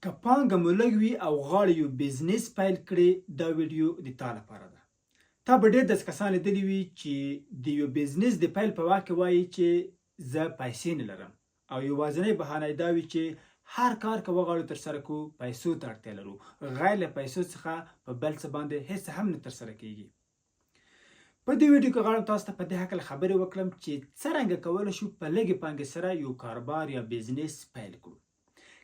که پانګه مو لږ وي او غواړې یو بزنس پیل کړې، دا ویډیو د تا لپاره ده. تا به ډېر داسې کسان لیدلي وي چې د یو بزنس د پیل په وخت کې وایي چې زه پیسې نه لرم، او یوازینۍ بهانه یې دا وي چې هر کار که وغواړو ترسره کړو، پیسو ته اړتیا لرو، غیر له پیسو څخه په بل څه باندې هېڅ هم نه ترسره کېږي. په دې ویډیو کې غواړم تاسو ته په دې هکله خبرې وکړم چې څرنګه کولی شو په لږې پانګې سره یو کاروبار یا بزنس پیل کړو.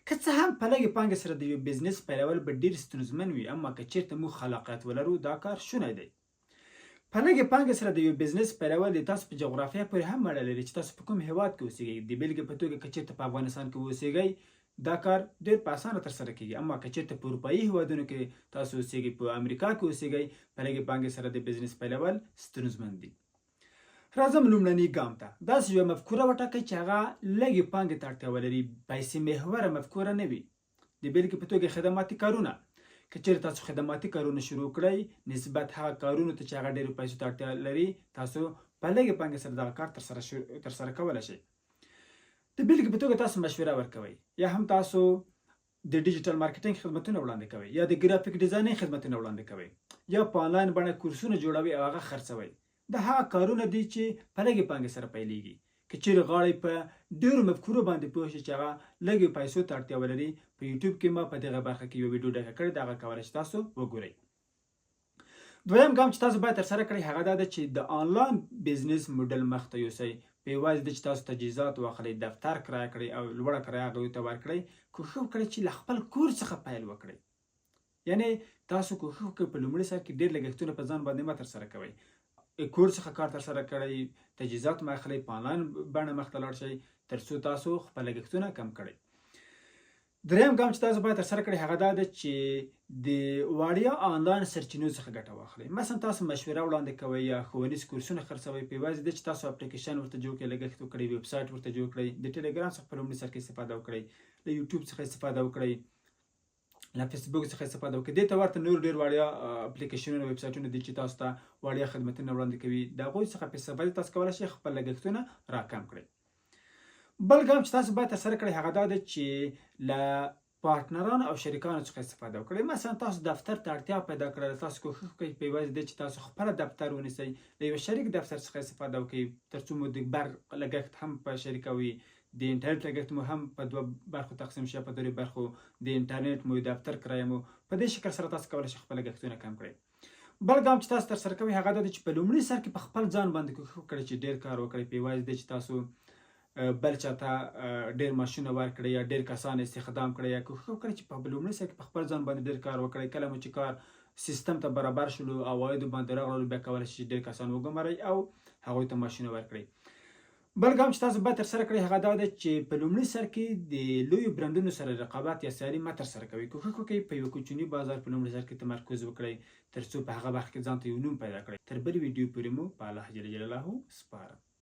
که څه هم په لږې پانګې سره د یو بزنس پیلول به ډیر ستونزمن وي، اما که چیرته موږ خلاقیت ولرو، دا کار شونی دی. په لږې پانګې سره د یو بزنس پیلول د تاسو په جغرافیا پورې هم اړه لري چې تاسو په کوم هیواد کې اوسیږئ. د بیلګې په توګه، که چیرته په افغانستان کې اوسیږئ، دا کار ډیر په اسانه ترسره کیږي، اما که چیرته په اروپایي هیوادونو کې تاسو اوسیږئ، په امریکا کې اوسیږئ، په لږې پانګې سره د بزنس پیلول ستونزمن دي. راځم لومړني ګام ته. داسې یوه مفکوره وټاکئ چې هغه لږې پانګې ته اړتیا ولري، پیسې محوره مفکوره نه وي. د بیلګې په توګه، خدماتي کارونه. که چیرې تاسو خدماتي کارونه شروع کړئ، نسبت هغه کارونو ته چې هغه ډېرو پیسو ته اړتیا لري، تاسو په لږې پانګې سره دغه کار ترسره کولی شئ. د بیلګې په توګه، تاسو مشوره ورکوئ، یا هم تاسو د ډیجیټل مارکیټینګ خدمتونه وړاندې کوئ، یا د ګرافیک ډیزاینینګ خدمتونه وړاندې کوئ، یا په انلاین بڼه کورسونه جوړوئ او هغه خرڅوئ. دا هغه کارونه دي چې په لږې پانګې سره پیلیږي. که چیرې غواړئ په ډیرو مفکورو باندې پوه شئ چې هغه لږې پیسو ته اړتیا ولري، په یوټیوب کې ما په دغه برخه کې یوه ویډیو ډکه کړې ده، هغه کولی شئ تاسو وګورئ. دویم ګام چې تاسو باید ترسره کړئ، هغه دا ده چې د انلاین بزنس موډل مخ ته یوسئ. په یوازې د چې تاسو تجهیزات واخلئ، دفتر کرایه کړئ او لوړه کرایه هغوی ته ورکړئ، کوښښ وکړئ چې له خپل کور څخه پیل وکړئ. یعنی تاسو کوښښ وکړئ، په لومړي سر کې ډېر لګښتونه په ځان باندې مه ترسره کوئ. کور څخه کار ترسره کړئ، تجهیزات مه اخلئ، په انلاین بڼه مخته لاړ شئ، ترڅو تاسو خپل لګښتونه کم کړئ. دریم ګام چې تاسو باید ترسره کړئ، هغه دا ده چې د وړیا آنلاین سرچینو څخه ګټه واخلئ. مثلا تاسو مشوره وړاندې کوئ یا ښوونیز کورسونه خرڅوئ، په یوازې ده چې تاسو اپلیکیشن ورته جوړ کړئ، لګښت وکړئ، ویب سایټ ورته جوړ کړئ، د ټلګرام څخه په لومړي سر کې استفاده وکړئ، له یوټیوب څخه استفاده وکړئ، له فیسبوک څخه استفاده وکړئ. دې ته ورته نور ډېر وړیا اپلیکیشنونه، ویب سایټونه دي چې تاسو ته وړیا خدمتونه وړاندې کوي. د هغوی څخه په استفادې تاسو کولی شئ خپل لګښتونه راکم کړئ. بل ګام چې تاسو باید ترسره کړئ، هغه دا دی چې له پارټنرانو او شریکانو څخه استفاده وکړئ. مثلا تاسو دفتر ته اړتیا پیدا کړه، تاسو کوښښ وکړئ په یوازې دی چې تاسو خپله دفتر ونیسئ، له یوه شریک دفتر څخه استفاده وکړئ، ترڅو مو د برق لګښت هم په شریکه وي، د انټرنیټ لګښت مو هم په دوه برخو تقسیم شي، په درې برخو، د انټرنیټ مو، دفتر کرایه مو. په دې شکل سره تاسو کولی شئ خپل لګښتونه کم کړئ. بل ګام چې تاسو ترسره کوئ، هغه دا دی چې په لومړي سر کې په خپل ځان باندې کوښښ وکړئ چې ډیر کار وکړئ، په یوازې دی چې تاسو بل چاته ډیر معاشونه ورکړئ یا ډیر کسان استخدام کړئ، یا کوښښ وکړئ چې په لومړي سر کې په خپل ځان باندې ډیر کار وکړئ. کله مو چې کار سیستم ته برابر شولو، عوایدو باندې راغللو، بیا کولی شئ چې ډیر کسان وګمارئ او هغوی ته معاشونه ورکړئ. بل ګام چې تاسو باید ترسره کړئ، هغه دا دی چې په لومړي سر کې د لویو برنډونو سره رقابت یا سیالي مه ترسره کوئ. کوښښ وکړئ په یوه کوچني بازار په لومړي سر کې تمرکز وکړئ، ترڅو په هغه برخه کې ځان ته یو نوم پیدا کړئ. تر بلې ویډیو پورې مو په الله جل جلاله سپارم.